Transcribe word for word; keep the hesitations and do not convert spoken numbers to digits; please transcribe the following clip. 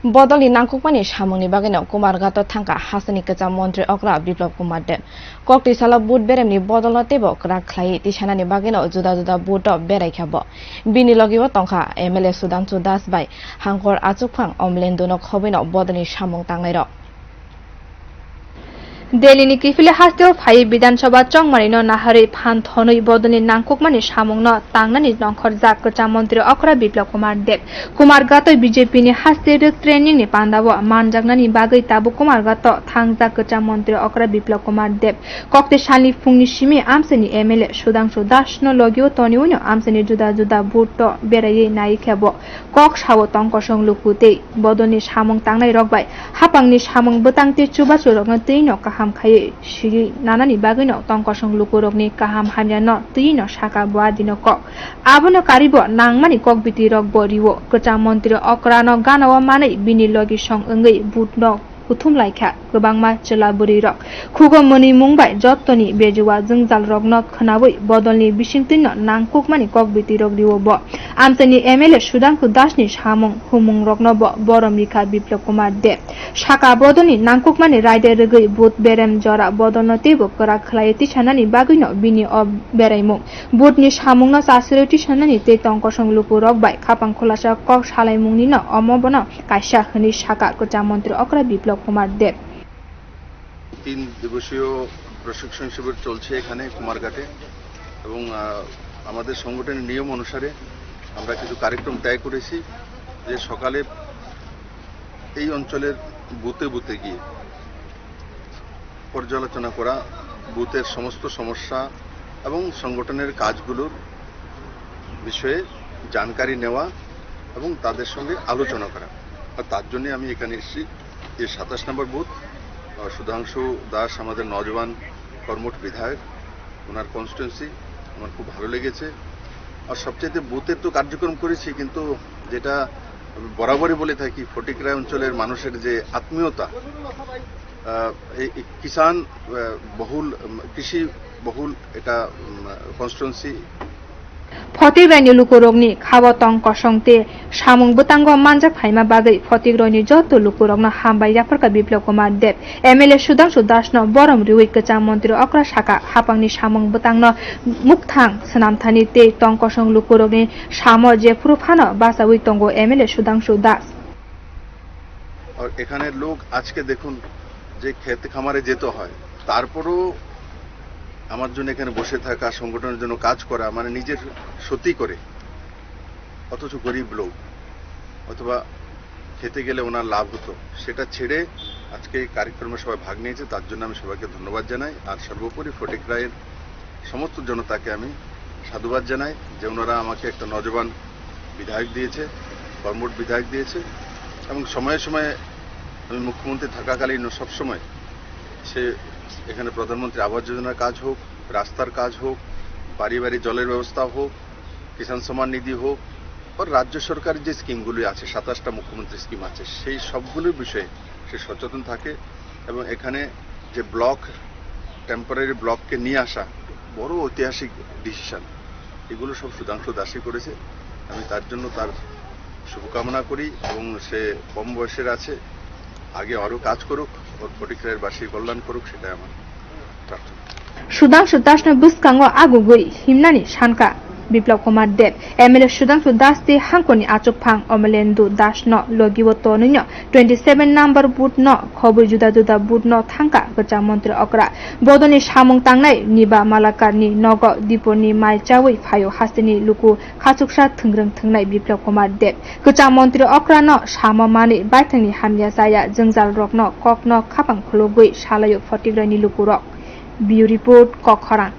Bodolni nangkukmani samungni bagwino Kumarghato thangkha hasteni kwcham montri okra Biplab Kumar Deb. Kok twi salo vote beremni bodolno teibo kwrak khlaiwi tisanani bagwino juda juda vote-o beraikha bo. Bini logibo tongkha M L A Sudhangshu Das bai Hangkor Achukphang Omlenduno khobwino bodolni samung tangnairok. Delhi ni kiphilwi hasteo phaiwi Bidhan Sabha chongmani no naharwi phan thonwi bodolni nangkukmani samung no tangnani nongkhorjak kwcham montri okra Biplab Kumar Deb. Kumarghato B J P ni haste rwk training ni pandao manjaknani bagwi tabuk Kumarghato thangjak kwcham montri okra Biplab Kumar Deb. Kokte salni phungni simi amchaini M L A Sudhangshu Das no logio toniwino amchaini juda juda vote-o beraiwi nai khe bo. Kok sao tongkosong luku tei bodolni samung tangnai rok bai hapangni samung bwtang tei chubachu rokno twi no kaham khaiwi siriwi nanani bagwi no tongkosong luku rokni kaham hamya no twi no saka bo adino kok. Abono karibo nangmani kok biti rok bo riwo kwcham montri okra no gana o manwi bini logi song wngwi vote no kuthum laikha kwbangma chwla bwrwi rok. Khugo mwnwi mung bai jottoni bejua jwngjal rokno khwnawi bodolni bisingtwi no nangkukmani kok biti rok riwo bo. Amchaini M L A Sudhangshu Das ni samung humung rokno bo borom rikha Biplab Kumar Deb. Saka bodolni nangkukmani raida rwgwi vote berem jora bodolno teibo kwrak khlaiwi tisanani bagwi no bini o beraimung. Vote ni samung no chasirwi tisanani tei tongkosong luku rok bai khapang khulasa kok salaimung ni no omo bono kaisa hwnwi saka kwcham montri okra Biplab Kumar Deb. তিন দিবসীয় প্রশিক্ষণ শিবির চলছে এখানে কুমারঘাটে এবং, আহ, আমাদের সংগঠনের নিয়ম অনুসারে আমরা কিছু কার্যক্রম তয় করেছি যে সকালে এই অঞ্চলের বুথে বুথে গিয়ে পর্যালোচনা করা, বুথের সমস্ত সমস্যা এবং সংগঠনের কাজগুলোর বিষয়ে জানকারি নেওয়া এবং তাদের সঙ্গে আলোচনা করা। আর তার জন্যই আমি এখানে এসেছি। এই সাতাশ নম্বর বুথ, আহ, সুধাংশু দাস আমাদের নওজোয়ান কর্মঠ বিধায়ক, ওনার কনস্টিটুয়েন্সি আমার খুব ভালো লেগেছে। আর সবচাইতে বুথের তো কার্যক্রম করেছি, কিন্তু যেটা আমি বরাবরই বলে থাকি, ফটিকরায় অঞ্চলের মানুষের যে আত্মীয়তা, আহ, এই, এই কিষাণ, আহ, বহুল, উম, কৃষি বহুল এটা, উম, constituency. Photigraini lukurokni khabo tong kosong tei samung bwtango manjak phaima bagwi Photigraini joto lukurokno hambai yapharkha Biplab Kumar Deb. M L A Sudhangshu Dasno borom riwi kwcham montri okra saka hapangni samung bwtangno mukthang swnamthani tei tong kosong lukurokni samo jephuru phano bachawi tongo M L A Sudhangshu Das. আর এখানের লোক আজকে দেখুন যে খেত খামারে যেতে হয়, তারপরেও আমার জন্য এখানে বসে থাকা, সংগঠনের জন্য কাজ করা, মানে নিজের ক্ষতি করে, অথচ গরিব লোক, অথবা খেতে গেলে ওনার লাভ হতো, সেটা ছেড়ে আজকে এই কার্যক্রমে সবাই ভাগ নিয়েছে, তার জন্য আমি সবাইকে ধন্যবাদ জানাই। আর সর্বোপরি ফটিকরায়ের সমস্ত জনতাকে আমি সাধুবাদ জানাই যে ওনারা আমাকে একটা নওজোয়ান বিধায়ক দিয়েছে, কর্মঠ বিধায়ক দিয়েছে এবং সময়ে সময়ে আমি মুখ্যমন্ত্রী থাকাকালীন সবসময় সে এখানে প্রধানমন্ত্রী আবাস যোজনার কাজ হোক, রাস্তার কাজ হোক, বাড়ি বাড়ি জলের ব্যবস্থা হোক, কিষাণ সম্মান নিধি হোক, বা রাজ্য সরকারের যে স্কিমগুলি আছে, সাতাশটা মুখ্যমন্ত্রী স্কিম আছে, সেই সবগুলোর বিষয়ে সে সচেতন থাকে এবং এখানে যে ব্লক, টেম্পোরারি ব্লককে নিয়ে আসা বড় ঐতিহাসিক ডিসিশন, এগুলো সব সুধাংশু দাসই করেছে। আমি তার জন্য তার শুভকামনা করি এবং সে কম বয়সের আছে, আগে আরও কাজ করুক, ওর ফটিকরায়ের বাসীর কল্যাণ করুক, সেটাই আমার প্রার্থনা। Sudhangshu Dasno bwskango agugwi himnani sankha Biplab Kumar Deb. M L A Sudhangshu Das tei hangkoni achukphang Omolendu Dasno logiwo tonwino twenty seven number booth no khobwi juda juda booth no thangkha kwcham montri okra. Bodolni samung tangnai Niba Malakarni nogo diponi mai chawi phaio hasteni luku khachuksa thwngrwng thwngnai Biplab Kumar Deb. Kwcham montri okrano samo manwi baithangni hamya chaya jwngjal rokno kokno khapang khulugwi salaio Photigraini lukurok. Bureau Report, Kokhorang.